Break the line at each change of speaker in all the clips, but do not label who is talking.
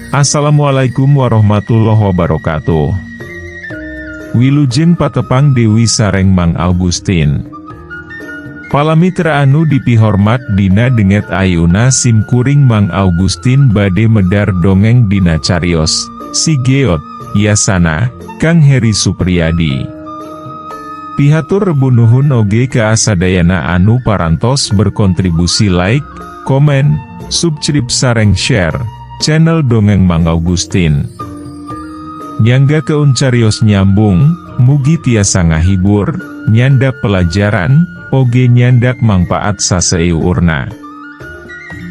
Assalamualaikum warahmatullahi wabarakatuh. Wilujeng patepang Dewi sareng Mang Augustin. Palamitra anu dipihormat, dina dinten ayeuna sim kuring Mang Augustin bade medar dongeng dina carios Si Geot, Yasana, Kang Heri Supriyadi. Pihatur rebu nuhun oge ka sadayana anu parantos berkontribusi like, komen, subscribe sareng share channel Dongeng Mang Augustin. Nyanggakeun carios nyambung, mugi tiasa ngahibur, nyandak pelajaran, oge nyandak mangpaat saseuurna.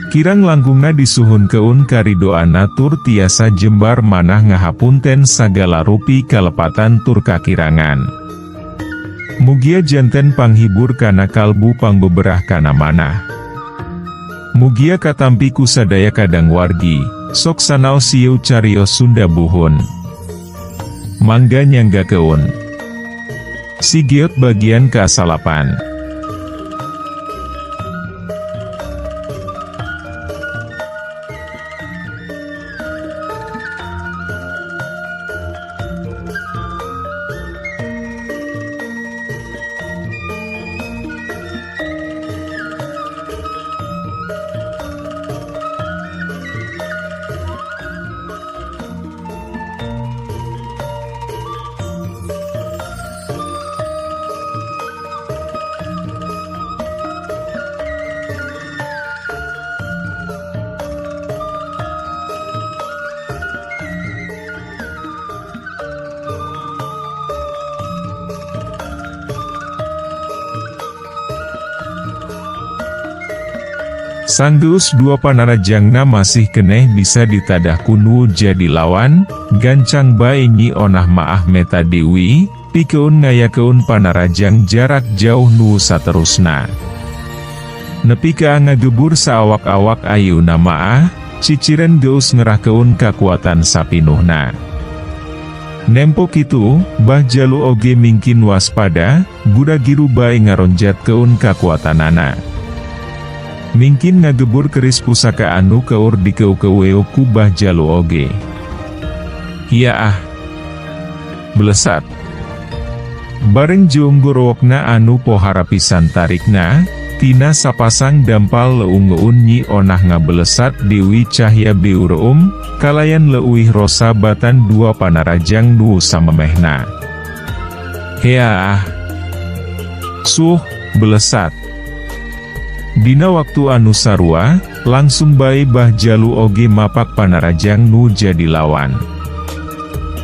Kirang langkungna disuhunkeun karidoanna tur tiasa jembar manah ngahapunten sagala rupi kalepatan tur kakirangan. Mugia janten panghibur kana kalbu, pangbeberah kana manah. Mugia katampi ku sadaya kadang wargi, sok sanaos sieu carios Sunda buhun. Mangga nyanggakeun. Si Geot bagian ka-9. Sanggeus dua panarajangna masih keneh bisa ditadah ku nu jadi lawan, gancang bae Nyi Onah maah meta Dewi, pikeun ngayakeun panarajang jarak jauh nu saterusna. Nepi ka ngagebur saawak-awak ayeuna maah, ciciren geus ngerahkeun kakuatan sapinuhna. Nempo kitu, Bah Jalu oge mingkin waspada, gura-giru bae ngaronjatkeun kakuatanana. Mingkin ngagebur keris pusaka anu keur dikeu-keueu ku Bah Jalu oge. Hiaah! Belesat! Bareng jeung gorowokna anu pohara pisan tarikna, tina sapasang dampal leungeun Nyi Onah ngabelesat Dewi Cahya Beureum, kalayan leuwih rosa batan dua panarajang nu samemehna. Heaah! Suh, belesat! Dina waktu anu sarua, langsung bae Bah Jalu oge mapak panarajang nu jadi lawan.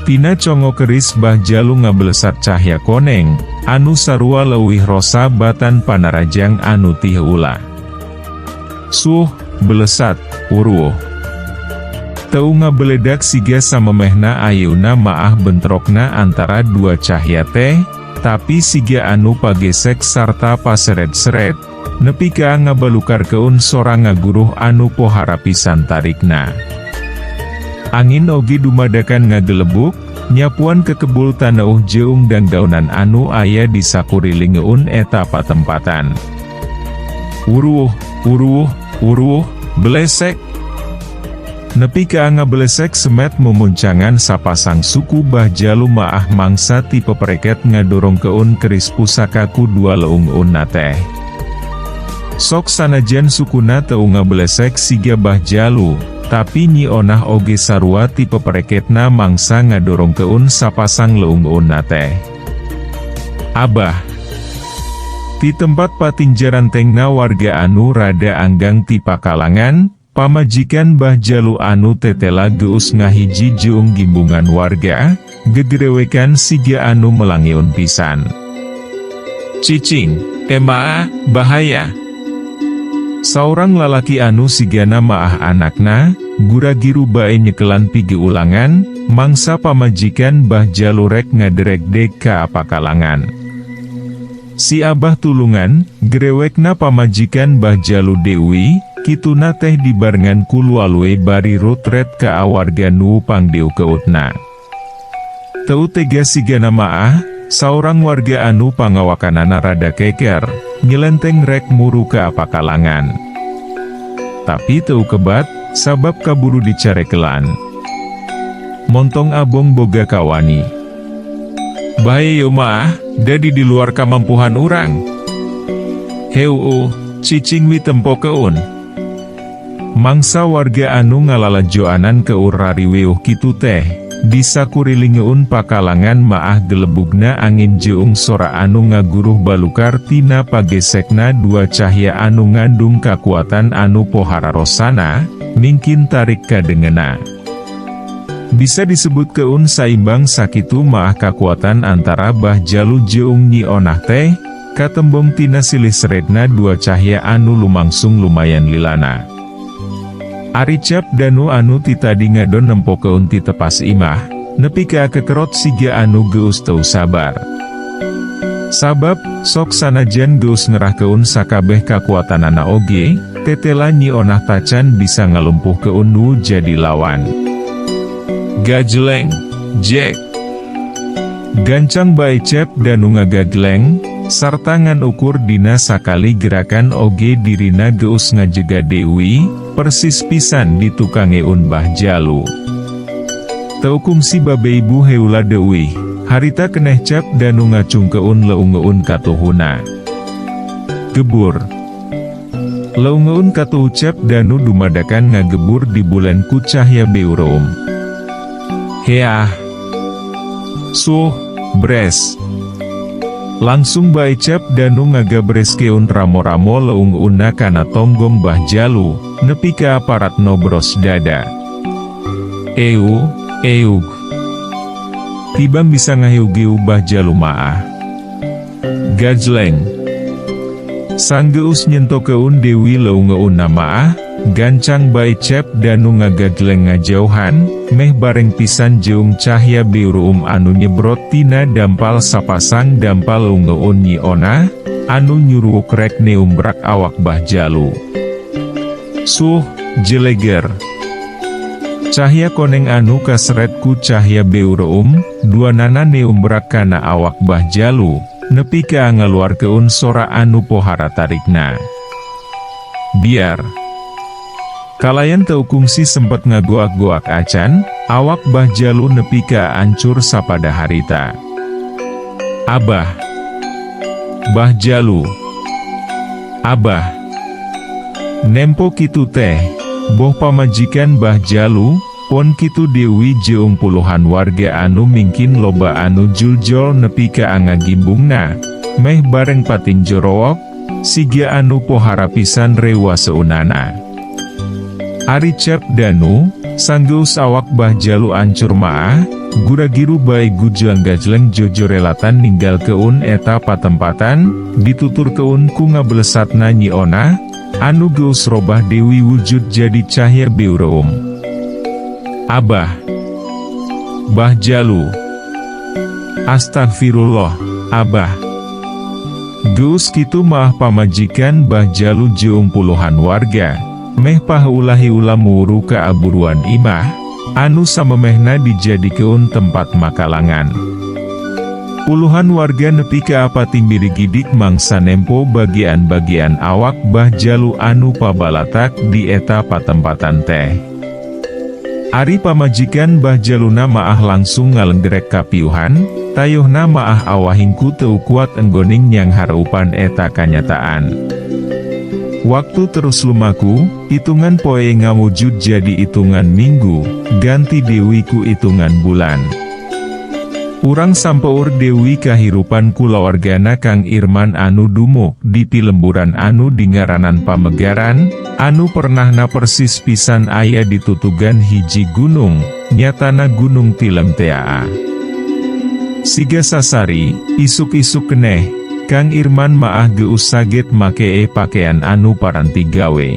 Tina congo keris Bah Jalu ngabelesat cahya koneng, anu sarua leuwih rosa batan panarajang anu tiheula. Suh, belesat, uruh. Teu ngabeledak siga samemehna ayeuna maah bentrokna antara dua cahya teh, tapi siga anu pagesek sarta paseret-seret, nepi ka ngabalukarkeun sora ngaguruh anu pohara pisan tarikna. Angin oge dumadakan ngagelebuk, nyapuan kekebul taneuh jeung dangdaunan anu aya di sakurilingeun eta patempatan. Uruh, uruh, uruh, belesek! Nepi ka ngabelesek semet mumuncangan sapasang suku Bah Jalu maah mangsa ti pepereket ngadorongkeun keris pusaka ku dua leungeunna teh. Sok sanajan sukuna teu ngabelesek siga Bah Jalu, tapi Nyi Onah oge sarua ti pepereketna mangsa ngadorongkeun sapasang leungeunna teh. Abah! Ti tempat patingjarantengna warga anu rada anggang ti pakalangan, pamajikan Bah Jalu anu tetela geus ngahiji jeung gimbungan warga, gegerewekan siga anu melangeun pisan. Cicing, emaa, bahaya! Saurang lalaki anu sigana maah anakna, gura-giru bae nyekelan pigeulangan, mangsa pamajikan Bah Jalu rek ngaderek-dek ka pakalangan. Si Abah tulungan, gerewekna pamajikan Bah Jalu Dewi, kituna teh dibarengan ku lualue bari rutret ka warga nu pangdeukeutna. Teu tega sigana maah, saurang warga anu pangawakanana rada keker, nyelenteng rek muru ka pakalangan. Tapi teu kebat, sabab kaburu dicarekelan. Montong Abong boga kawani. Bae ieu mah, da di diluar kamampuhan urang. Heuuh, cicing we tempokeun. Mangsa warga anu ngalalajoanan keur rariweuh kitu teh, disakurilingeun pakalangan maah gelebugna angin jeung sora anu ngaguruh balukar tina pagesekna dua cahya anu ngandung kakuatan anu pohararosana, mingkin tarik kadengena. Bisa disebutkeun saimbang sakitu maah kakuatan antara Bah Jalu jeung Nyi Onah teh, katembong tina silih seretna dua cahya anu lumangsung lumayan lilana. Ari Cep Danu anu ti tadi ngadon nempokeun ti tepas imah, nepi ka kekerot siga anu geus teu sabar. Sabab, sok sanajan geus ngerahkeun sakabeh kakuatanana oge, tetela Nyi Onah tacan bisa ngalumpuhkeun nu jadi lawan. Gajleng, Jack. Gancang bae Cep Danu ngagagleng, sarta ngan ukur dina sakali gerakan oge dirina geus ngajega Dewi, persis pisan ditukangeun Bah Jalu. Teu kungsi babeibu heula deuih, harita keneh Cep Danu ngacungkeun leungeun katuhuna. Gebur. Leungeun katuhu Cep Danu dumadakan ngagebur di bulen ku cahya beureum. Heah. Suh, bres. Langsung bae Cep Danu ngagabreskeun ramo-ramo leungeunna kana tonggong Bah Jalu, nepi ka aparat nobros dada. Eu, eug. Tibang bisa ngahiu-giu Bah Jalu maah. Gajleng. Sanggeus nyentokeun Dewi leungeunna maah, gancang bae Cep Danu ngagagleng ngajauhan, meh bareng pisan jeung cahya beureum anu nyebrot tina dampal sapasang dampal leungeun Nyi Onah, anu nyuruwuk rek neumbrak awak Bah Jalu. Suh, jeleger. Cahya koneng anu kaseret ku cahya beureum, duanana neumbrak kana awak Bah Jalu, nepi ka ngaluarkeun sora anu pohara tarikna. Biar. Kalayan teu kungsi sempet ngagoak-goak acan, awak Bah Jalu nepi ka ancur sapada harita. Abah. Bah Jalu. Abah. Nempo kitu teh, boh pamajikan Bah Jalu, pon kitu Dewi jeung puluhan warga anu mingkin loba anu juljol nepi ka angagimbungna, meh bareng pating jorowok, siga anu pohara pisan rewaseunana. Ari Cep Danu, sanggeus awak Bah Jalu ancur maah, gura-giru bae gujlang-gajleng jojorelatan ninggalkeun eta patempatan, dituturkeun ku ngabelesatna Nyi Onah, anu geus robah deui wujud jadi cahya beureum. Abah. Bah Jalu. Astagfirullah, Abah. Geus kitu maah pamajikan Bah Jalu jeung puluhan warga, meh paheula-heula muuru ka aburuan imah, anu samemehna dijadikeun tempat makalangan. Puluhan warga nepi ka pating birigidik mangsa nempo bagian-bagian awak Bah Jalu anu pabalatak di eta patempatan teh. Ari pamajikan Bah Jaluna maah langsung ngalenggerek kapiuhan, tayohna maah awahing ku teu kuat enggoning nyanghareupan eta kanyataan. Waktu terus lumaku, hitungan poe ngawujud jadi hitungan minggu, ganti deui ku hitungan bulan. Urang sampeur deui kahirupan kulawargana Kang Irman anu dumuk di pilemburan anu dingaranan Pamegaran, anu pernahna persis pisan aya ditutugan hiji gunung, nyatana Gunung Tilem tea. Siga sasari, isuk-isuk keneh, Kang Irman maah geus saget makee pakaian anu paranti gawe.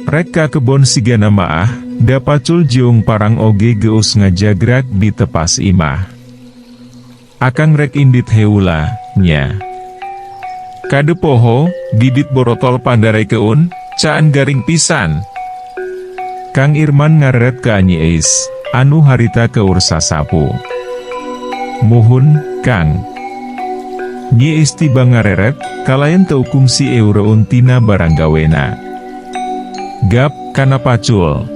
Rek ka kebon sigana maah, da pacul jeung parang oge geus ngajagrak di tepas imah. Akang rek indit heula, nya. Kade poho, didit borotol pandarekeun, caan garing pisan. Kang Irman ngareret ka Nyi Eis, anu harita keur sasapu. Muhun, Kang. Nyi Eis tiba ngareret, kalayan teu kungsi eureun tina barang gawena. Gap, kana pacul.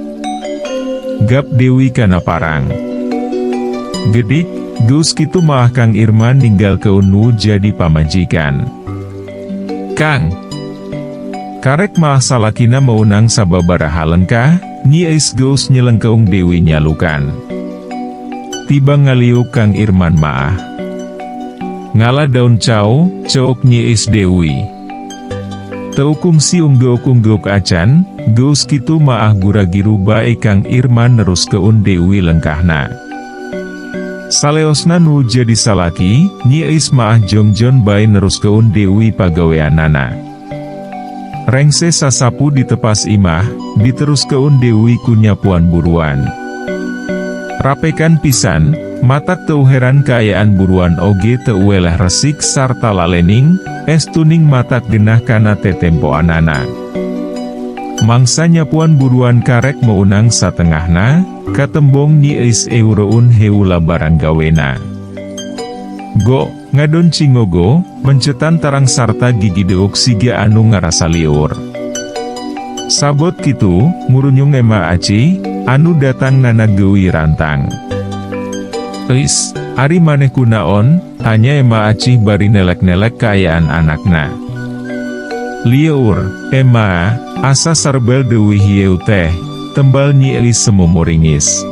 Gap Dewi kana parang. Gedik, geus kitu maah Kang Irman ninggalkeun nu jadi pamajikan. Kang. Karek maah salakina meunang sababaraha lengkah, Nyi Eis geus nyelengkeung Dewi nyalukan. Tibang ngaliuk Kang Irman maah. Ngala daun cau, ceuk Nyi Eis Dewi. Teu kungsi unggeuk-unggeuk acan, geus kitu maah gura-giru bae Kang Irman neruskeun Dewi lengkahna. Saleosna nu jadi salaki, Nyi Eis maah jongjon bae neruskeun Dewi pagaweanana. Rengse sasapu ditepas imah, diteruskeun Dewi ku nyapuan buruan. Rapekan pisan, matak teu heran kaayaan buruan oge teu weleh resik sarta lalening, estuning matak genah kana tetempoanana. Mangsa nyapuan buruan karek meunang satengahna, katembong Nyi Eis eureun heula barang gawena. Go, ngadon cingogo, mencetan tarang sarta gigideuk siga anu ngarasa liur. Sabot kitu, ngurunyung Ema Acih, anu datang nana geuwi rantang. Eis, ari maneh kunaon, tanya Ema Acih bari nelek-nelek kaayaan anakna. Lieur, Ema, asa sarbel Dewi hieu teh, tembal Nyi Eis semumuringis.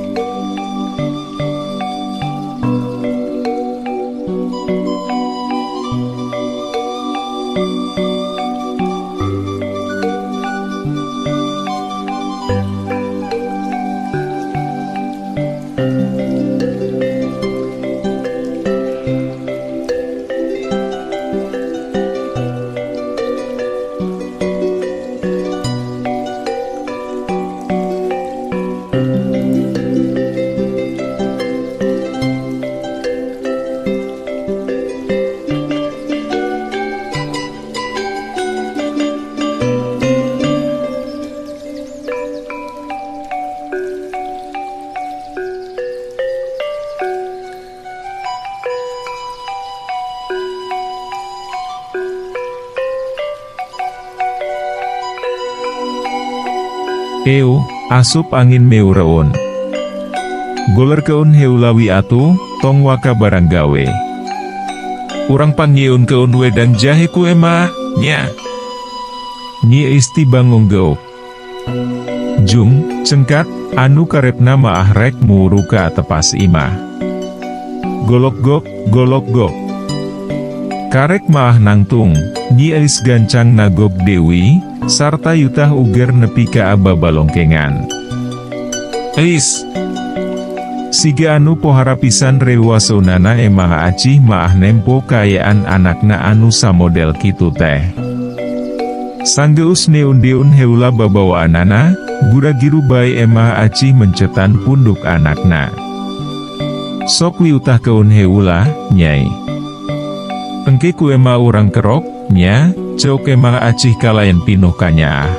Ew, asup angin meureun. Golerkeun heula wi atuh, tong waka barang gawe. Urang pangnyieunkeun wedang jahe ku Ema, nya. Nyi Eis tibang ngonggeuk. Jung, cengkat, anu karepna maah rek muru ka tepas imah. Golok gok, golok gok. Karek maah nangtung, Nyi Eis gancang nagog Dewi, sarta yutah uger nepi ka babalongkengan. Eis! Siga anu pohara pisan reuwaseunana Emah Acih maah nempo kaayaan anakna anu samodel kitu teh. Sanggeus neun-deun heula babawaanana, gura-giru bae Emah Acih mencetan punduk anakna. Sok wi utahkeun heula, Nyai. Engke ku Ema urang kerok, nya, ceuk Emah Acih kalayan pinuh kanyaah.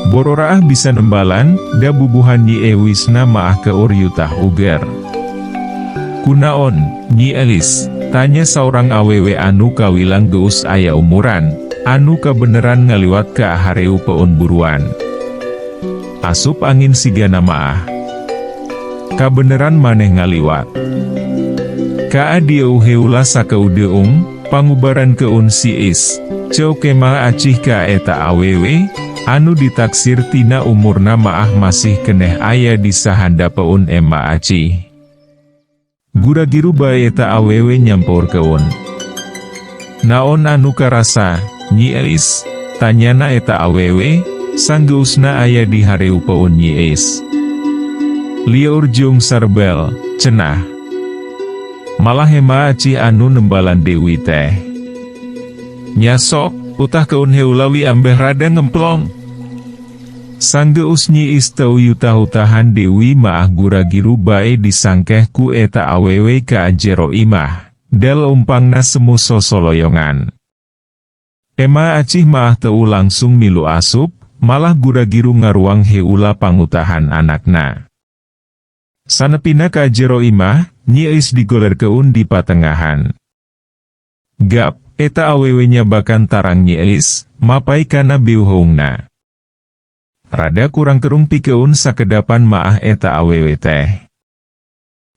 Bororaah bisa nembalan, da bubuhan Nyi Ewisna maah keur yutah uger. Kunaon, Nyi Elis, tanya saurang awewe anu kawilang geus aya umuran, anu kabeneran ngaliwat ka hareu peun buruan. Asup angin sigana maah. Kabeneran maneh ngaliwat. Kaa dieu heula sakeudeung, pangubarankeun si Is, ceuk Emah Acih ka eta awewe, anu ditaksir tina umurna maah masih keneh aya di sahandapeun Ema Acih. Gura-giru bae eta awewe nyampeurkeun. Naon anu karasa, Nyi Eis, tanyana eta awewe, sanggeusna aya di hareupeun Nyi Eis. Lieur jeung sarbel, cenah. Malah Ema Acih anu nembalan Dewi teh. Nya sok, utahkeun heula wi ambeh rada ngemplong. Sanggeus Nyi Is teu yutah-utahan Dewi maah gura-giru bae disangkeh ku eta awewe ka jero imah, del umpangna semu sosoloyongan. Ema Acih maah teu langsung milu asup, malah gura-giru ngaruang heula pangutahan anakna. Sanepina ka jero imah, Nyi Eis digolerkeun di patengahan. Gap, eta awewe nyabakan tarang Nyi Eis, mapai kana beuheungna. Rada kurang kerung pikeun sakedapan maah eta awewe teh.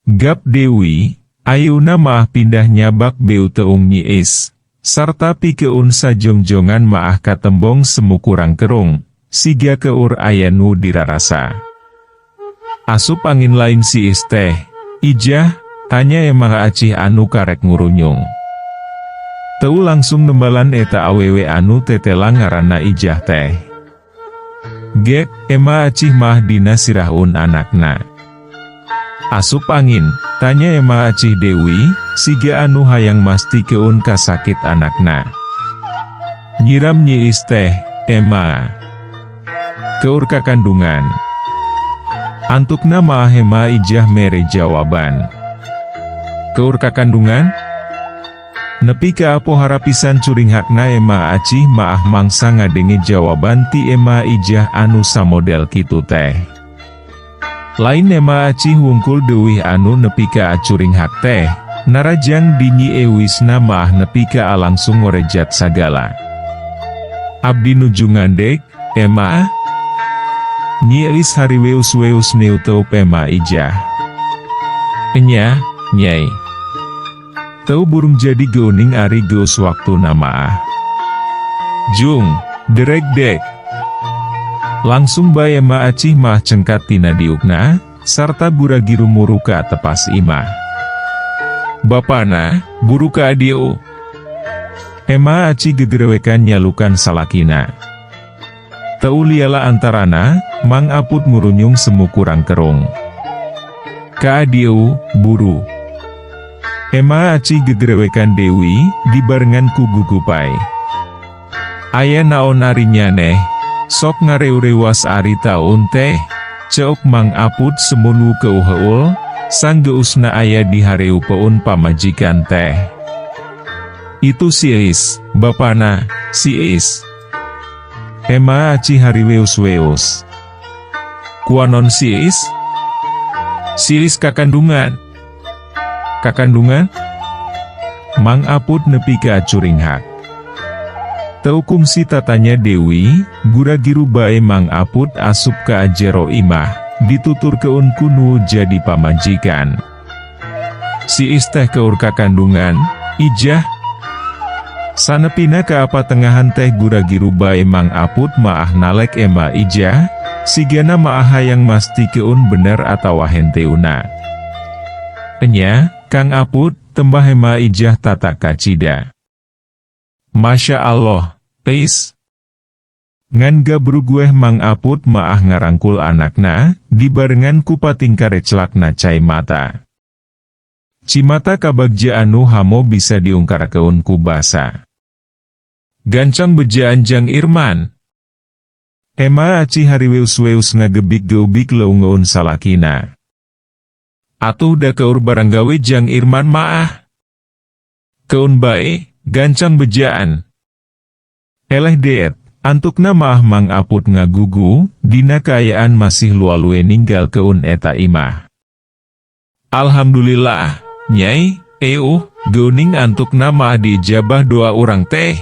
Gap Dewi, ayeuna maah pindah nyabak beuteung Nyi Is, sarta pikeun sajongjongan maah katembong semu kurang kerung, siga keur aya nu dirarasa. Asup angin lain si Is teh, Ijah? Tanya Emah Acih anu karek ngurunyung. Teu langsung nembalan eta awewe anu tetela ngaranna Ijah teh. Gek, Ema Acih mah dina siraheun anakna. Asup angin? Tanya Ema Acih Dewi, siga anu hayang mastikeun kasakit anakna. Nyiram Nyi Is teh, Ema. Keur kakandungan. Antukna maah Ema Ijah mere jawaban. Keur kakandungan? Nepi ka pohara pisan curinghakna Ema Acih maah mangsa ngadenge jawaban ti Ema Ijah anu samodel kitu teh. Lain Ema Acih wungkul deuih anu nepi ka acuringhak teh, narajang di Nyi Ewisna maah nepi ka langsung ngorejat sagala. Abdi nuju ngandek, Ema. Nyi Eis hariweus-weus neuteup Ema Ijah. Enya, Nyai. Teu burung jadi geuning ari geus waktuna maah. Jung, derek dek. Langsung bae Ema Acih mah cengkat tina diukna, sarta gura-giru muru ka tepas imah. Bapana, buru ka dieu. Ema Acih gegerewekan nyalukan salakina. Teu liala antarana, Mang Aput ngurunyung semu kurang kerung. Ka dieu, buru. Ema Acih gegerewekan Dewi, dibarengan ku gugupai. Aya naon ari nyaneh, sok ngareurewas ari taun teh, ceuk Mang Aput semu nu keuheul, sanggeusna aya di hareupeun pamajikan teh. Itu si Is, bapana, si Is. Ema Acih hariweus-weus. Kunaon si Is? Si Is kakandungan. Kakandungan? Mang Aput nepi ka curinghak. Teu kungsi tatanya Dewi, gura-giru bae Mang Aput asup ka jero imah, dituturkeun ku nu jadi pamajikan. Si Is teh keur kakandungan, Ijah. Sanepina ka patengahan teh gura-giru bae Mang Aput maah nalek Ema Ijah, sigana maah hayang mastikeun bener atawa henteuna. Enya, Kang Aput, tembah Ema Ijah tata kacida. Masya Allah, Is. Ngan gabrugueh Mang Aput maah ngarangkul anakna, dibarengan ku patingkareclakna cai mata. Cimata kabagja anu hamo bisa diungkarakeun ku basa. Gancang bejaan jang Irman. Ema Acih hariweus-weus ngagebik-geubik leungeun salakina. Atuh da keur barang gawe jang Irman maah. Keun bae, gancang bejaan. Eleh deet, antukna maah Mang Aput ngagugu, dina kaayaan masih lualue ninggalkeun eta imah. Alhamdulillah, Nyai, euh, geuning antukna maah diijabah doa urang teh.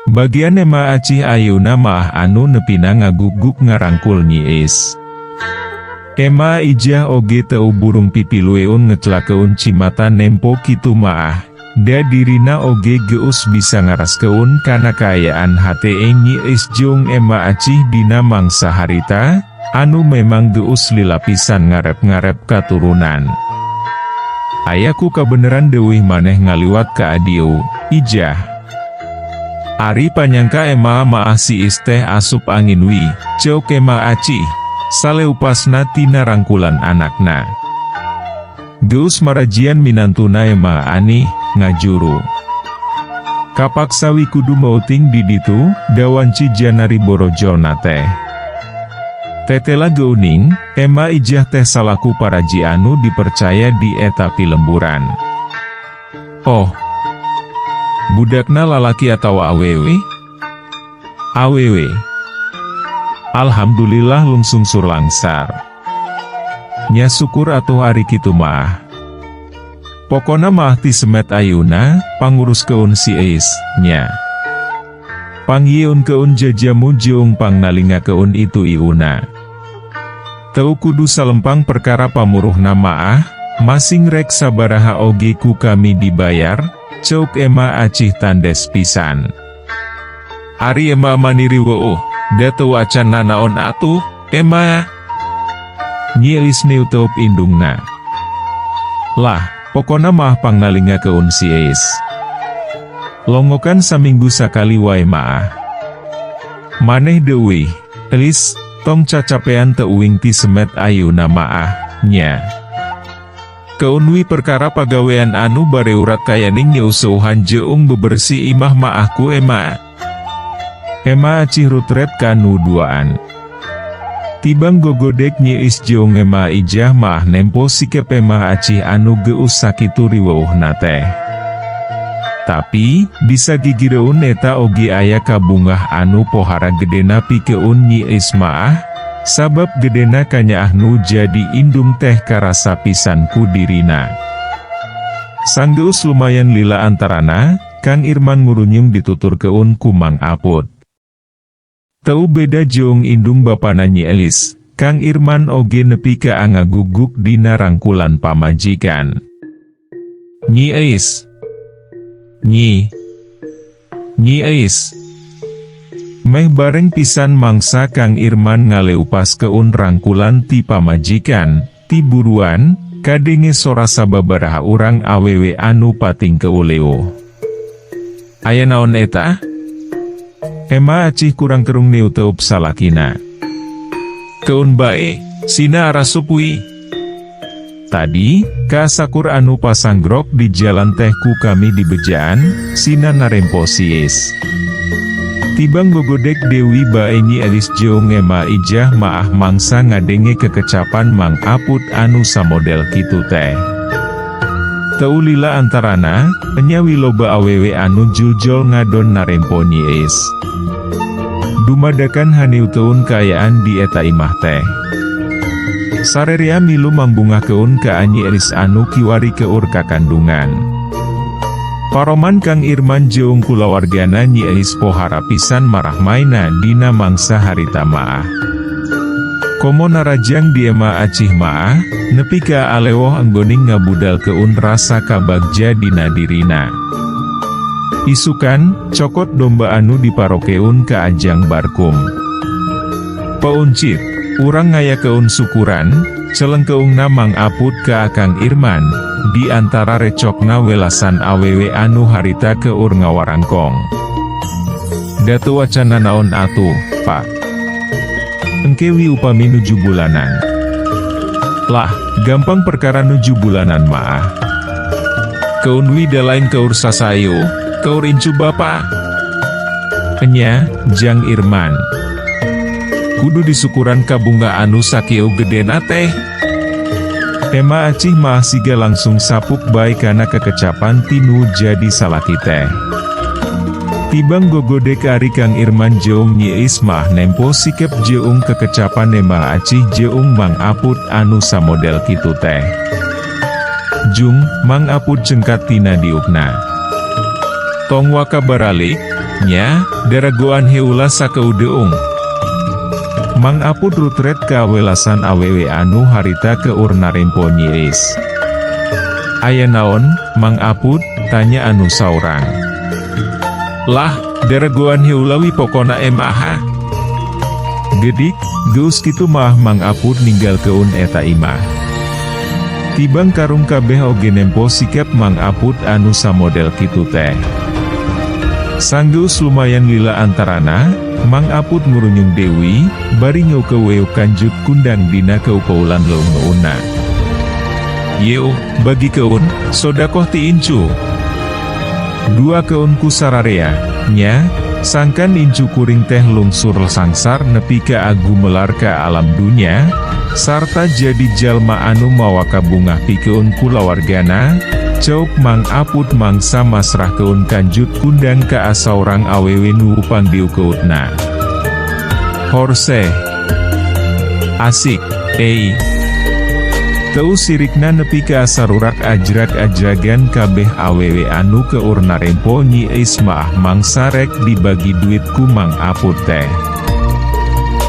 Bagian Ema Acih ayeuna maah anu nepina ngaguguk ngarangkul Nyi Is. Ema Ijah oge teu burung pipilueun ngeclakeun cimata nempo kitu maah, da dirina oge geus bisa ngaraskeun kana kaayaan hate Nyi Is jeung Ema Acih dina mangsa harita, anu memang geus lila pisan ngarep-ngarep katurunan. Aya ku kabeneran deuih maneh ngaliwat ka adieu, Ijah. Ari panyangka ema maah si Is teh asup angin wi, ceuk Ema Acih, saleupasna tina rangkulan anakna. Geus marajian minantuna Ema Anih, ngajuru. Kapaksa wi kudu meuting di ditu, da wanci janari borojolna teh. Tetela geuning, Ema Ijah teh salaku paraji anu dipercaya di eta pilemburan. Oh, budakna lalaki atawa awewe? Awewe. Alhamdulillah lungsungsur langsar. Nya syukur atuh ari kitu mah. Pokona mah ti semet ayeuna, panguruskeun si Is, nya. Pangyeunkeun jajamu jeung pangnalingakeun itu iuna. Teu kudu salempang perkara pamuruhna maah, masing rek sabaraha oge ku kami dibayar, ceuk Ema Acih tandes pisan. Ari Ema mani riweuh, da teu acan nanaon atuh, Ema. Nyi Elis neuteup indungna. Lah, pokona mah pangnalingakeun si Eis. Longokan saminggu sakali wae maah. Maneh deuih, Elis, tong cacapean teu uing ti semet ayeuna maah, nya. Keun wi perkara pagawean anu bareurat kayaning nyeuseuhan jeung bebersih imah maah ku Ema. Ema acih rutret ka nu duaan. Tibang gogodek Nyi Eis jeung Ema Ijah maah nempo sikep Ema acih anu geus sakitu riweuhna teh. Tapi, bisa gigireun eta oge aya kabungah anu pohara gedena pikeun Nyi Eis maah, sabab gedena kanyaah nu jadi indung teh karasa pisan ku dirina. Sanggeus lumayan lila antarana, Kang Irman ngurunyung dituturkeun ku Mang Aput. Teu beda jeung indung bapana Nyi Elis, Kang Irman oge nepi ka angaguguk dina rangkulan pamajikan. Nyi Eis. Nyi. Nyi Eis. Meh bareng pisan mangsa Kang Irman ngaleupaskeun rangkulan ti pamajikan, ti buruan, kadenge sora sababaraha urang awewe anu pating keuleuh. Aya naon eta? Ema acih kurang kerung neuteup salakina. Keun bae, sina arasup wi. Tadi, kasakur anu pasanggrok di jalan teh ku kami di bejaan, sina narempo siis. Tibang gogodek Dewi bae Nyi Elis jeung Ema Ijah maah mangsa ngadenge kekecapan Mang Aput anu samodel kitu teh. Teu lila antarana, enya wi loba awewe anu juljol ngadon narempo Nyi Eis. Dumadakan haniuteun kaayaan di eta imah teh. Sarerea milu mambungahkeun ka Nyi Elis anu kiwari keur kakandungan. Paroman Kang Irman jeung kulawargana Nyi Elis pohara pisan marahmaina dina mangsa harita maah. Komo narajang di Ema Acih maah, nepi ka alewoh anggoning ngabudalkeun rasa kabagja dina dirina. Isukan, cokot domba anu diparokeun ka Ajang Barkum. Peuncit, urang ngayakeun syukuran, celengkeungna Mang Aput ka Akang Irman, di antara recokna welasan awewe anu harita keur ngawarangkong. Da teu acan nanaon atuh, Pak. Engke wi upami nuju bulanan. Lah, gampang perkara nuju bulanan maah. Keun wi da lain keur sasayu, keur incu bapa. Enya, Jang Irman. Kudu disukuran kabunga anu sakieu gedena teh. Ema Acih mah siga langsung sapuk bae kana kekecapan tinu jadi salaki teh. Tibang gogodek ari Kang Irman jeung Nyi Eis mah nempo sikep jeung kekecapan Ema Acih jeung Mang Aput anu samodel kitu teh. Jung, Mang Aput cengkat tina diukna. Tong waka baralik, nya, daragoan heula sakeudeung. Mang Aput rutret ka welasan awewe anu harita keur narempo Nyi Eis. Aya naon, Mang Aput, tanya anu saurang. Lah, daragoan heula wi pokona mah. Gedik, geus kitu mah Mang Aput ninggalkeun eta imah. Tibang karung kabeh oge nempo sikep Mang Aput anu samodel kitu teh. Sanggeus lumayan lila antarana, Mang Aput ngurunyung Dewi, bari ngeukeweuk kanjut kundang dina keukeulan leungeunna. Yeuh, bagikeun, sodakoh ti incu. Dua keun ku sararea, nya, sangkan incu kuring teh lungsur sangsar nepi ka agumelar ka alam dunya, sarta jadi jalma anu mawa kabungah pikeun kulawargana, ceuk Mang Aput mangsa masrahkeun kanjut kundang ka asaurang awewe nu pangdiukeutna. Horseh. Asik, ei. Teu sirikna nepi ka asarurak ajrag-ajragan kabeh awewe anu keur narempo Nyi Eis maah mangsa rek dibagi duit ku Mang Apud teh.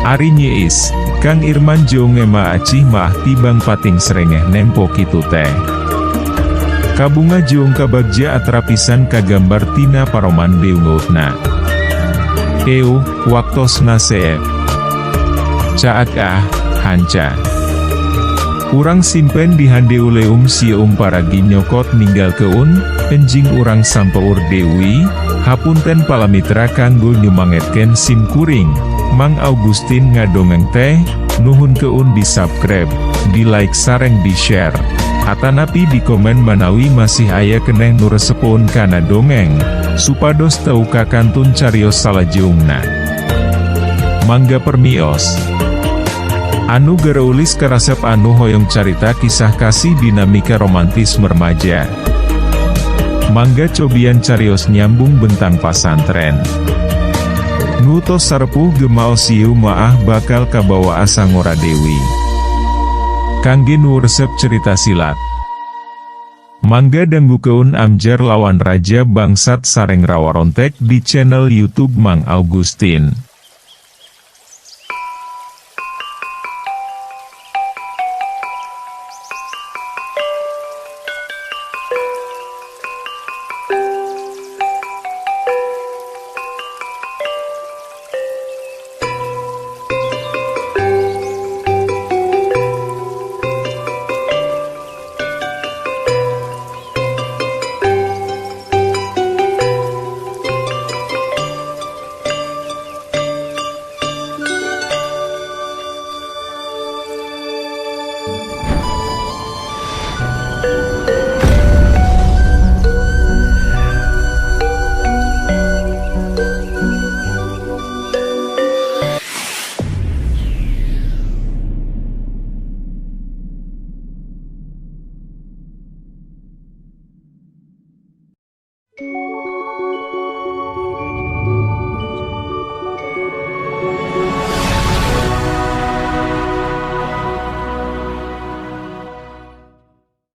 Ari Nyi Eis, Kang Irman jeunge maah acih maah tibang pating serengeh nempo kitu teh. Kabungah jeung kabagja atrapisan kagambar tina paroman beungeutna. Euh, waktosna seep. Caak ah, hanca. Urang simpen di handeuleum sieum paragi nyokot ninggalkeun, enjing urang sampeur deui, hapunten palamitra kanggo nyumangetkeun sim kuring, Mang Augustin ngadongeng teh, nuhunkeun di subscribe, di like sareng di share. Atanapi di komen manawi masih aya keneh nu resepeun kana dongeng, supados teu kakantun carios salajengna. Mangga permios. Anu gareulis karasep anu hoyong carita kisah kasih dinamika romantis remaja. Mangga cobian carios nyambung bentang pasantren. Nu tos sarepuh ge maos ieu maah bakal kabawa asa ngora deui. Kangge nu resep cerita silat. Mangga danggukeun Amjar lawan Raja Bangsat sareng Rawarontek di channel YouTube Mang Augustin.